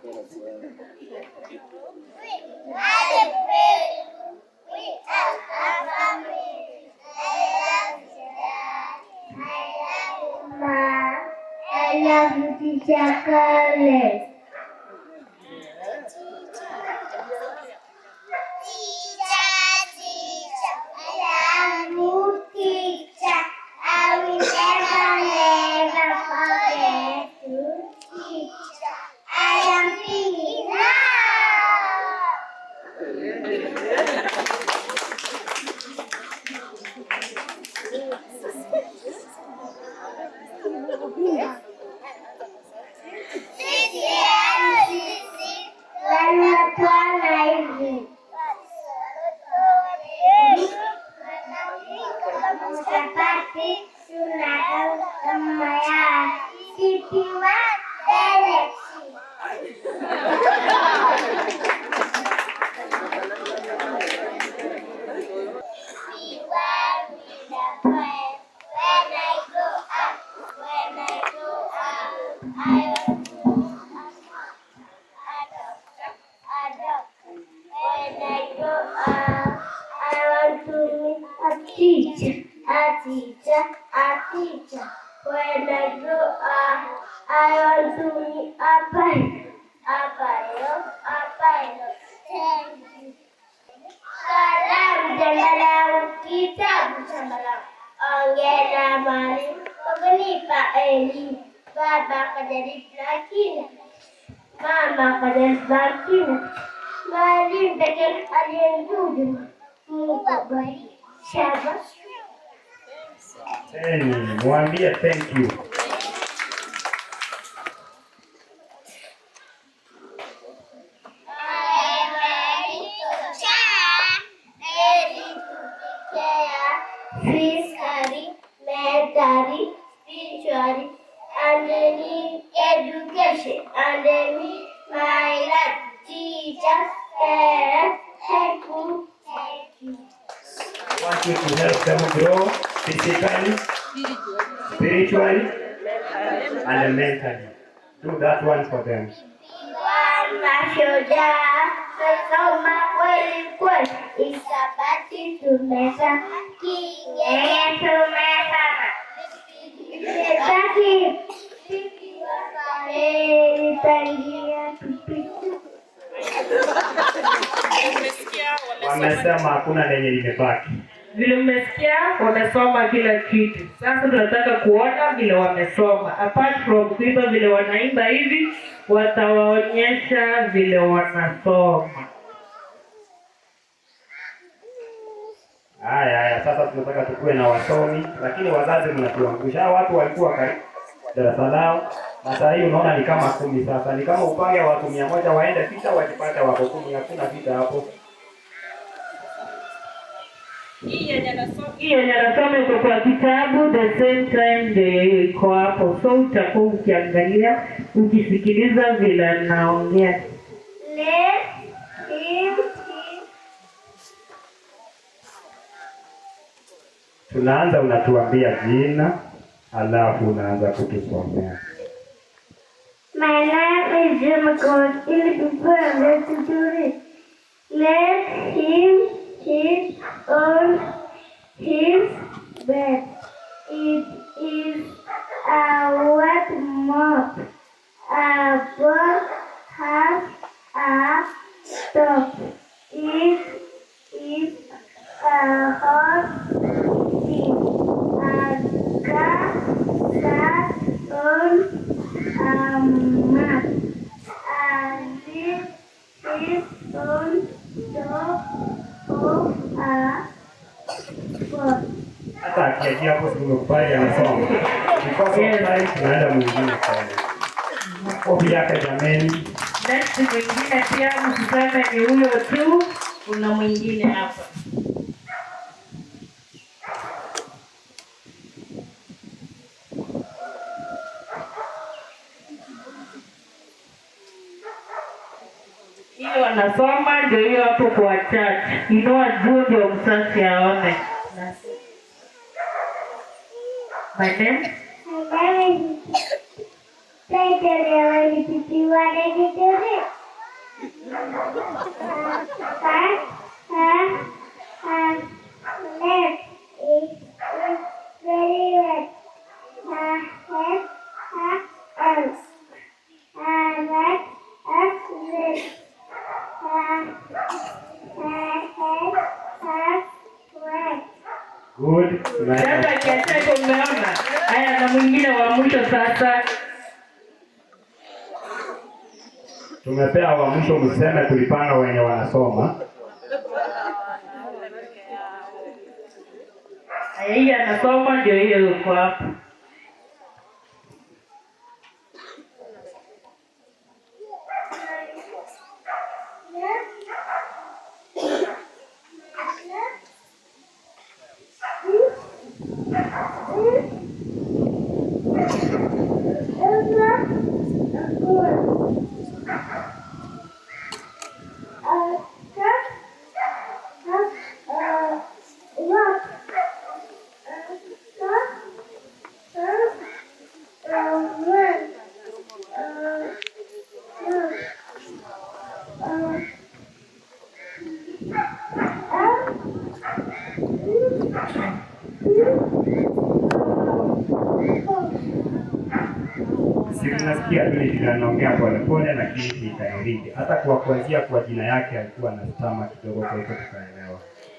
We we are a family. I love you, Dad. I love you, Mom. I love you, Teacher Karen. Teacher, teacher, I love you, teacher. I will never, never forget you, teacher. I am singing now. Sisi wanatwana hivi. Chapati tunataka mayai. Sipiwa Galaxy. P1 with a friend. When I grow up, when I grow up, I want to be a doctor, a doctor. When I grow up, I want to be a teacher, a teacher, a teacher. When I grow up, I want to be a pilot, a pilot, a pilot. Thank you. Kalamu jembe langu, kitabu shamba langu. Hongera mwalimu kwa kunipa elimu. Baba kajaribu lakini, mama kajaribu lakini, mwalimu pekee aliye mzuri. Mungu abariki. Shabash. Teni, mwambie thank you. I am ready to share, ready to care, physically, mentally, spiritually, and need education, and need my life. Teachers, parents, help me. Thank you. I want you to help them grow physically, spiritually, and mentally. Do that one for them. Mashujaa tumesoma kweli kweli, hisabati tumesoma, Kiingereza tumesoma, imebaki tangia tupite. Wamesema hakuna lenye limebaki. Vile mmesikia, wamesoma kila kitu. Sasa tunataka kuona vile wamesoma. Apart from kuimba vile wanaimba hivi, watawaonyesha vile wanasoma. Haya haya, sasa tunataka tukuwe na wasomi, lakini wazazi mnatuangusha. Hawa watu walikuwa karibu darasa lao, na saa hii unaona ni kama 10 sasa. Ni kama upange watu 100 waende vita, wajipata wako 10, hakuna vita hapo. Hii yenye anasoma iko kwa kitabu, the same time ndio iko hapo, so utakuwa ukiangalia ukisikiliza vile anaongea. Let him sit. Tunaanza, unatuambia jina, alafu unaanza kutusomea. My name is Jim McCord. In before let do it. Let him sit on his bed. It is a wet mop. A book has a top. It is a hot thing. A cat sat on a mat. A zip is on top of a box. Hata akiachia hapo tumekubali anasoma. Because of time tunaenda mwingine sana. Makofi yake jameni. Next mwingine pia, msiseme ni huyo tu, kuna mwingine hapa. Hiyo wanasoma ndio hiyo hapo kwa church. Inua juu ndio mzazi aone. My name? My name is 1, 83. 5, 5, 5, is very well. S, A, M. R, S, Z. R, S, S, Y. Good. Sasa kiachako umeona. Haya, na mwingine wa mwisho sasa. Tumepea wa mwisho, mseme tulipanga wenye wanasoma. Haya, hii anasoma ndio hiyo uko hapo. Si mnasikia tu ni vile anaongea polepole, lakini nitairidi. Hata kwa kuanzia kwa jina yake alikuwa na stammer kidogo, kwa hivyo tukaelewa.